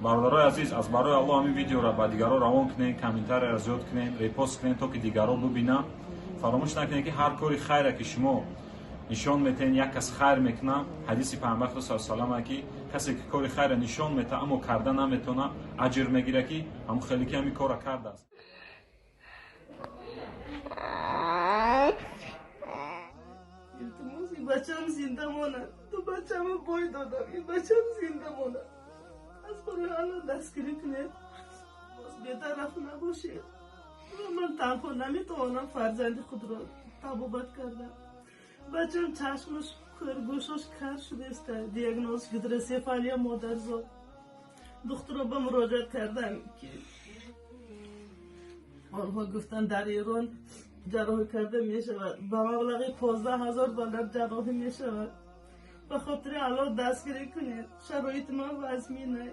Бародарои азиз, аз барои Аллоҳ ҳамин видеоро ба дигарон равон кунед, комментарияро зиёд кунед, репост кунед, то ки дигарон бубинанд. Фаромӯш накунед, ки ҳар кори хайре, ки шумо нишон метаҳед, як кас хайр мекунад. Ҳадиси Пайғамбар худо салам, ки касе ки кори хайра нишон метаҳад, аммо карда наметавонад, аҷр мегирад, ки ҳамун хеле ки ҳамин корро кардааст. Илтимос, ин бачам зинда монад. Ду бачамо бой додам, ин бачам зинда монад. Аз барои Алло дастгирӣ кунед, боз бетараф набошед. Ман танҳо наметавонам фарзанди худро табобат кардам. Бачам чашмаш кӯр, гӯшош кар шудааст, диагноз гидросефалия модарзод. Духтуро ба муроҷиат кардам, ки онҳо гуфтанд, дар Эрон ҷарроҳӣ карда мешавад, ба маблағи 15 000 доллар ҷарроҳӣ мешавад. Ба хотири Аллоҳ дастгирӣ кунед, шароити ман вазмина.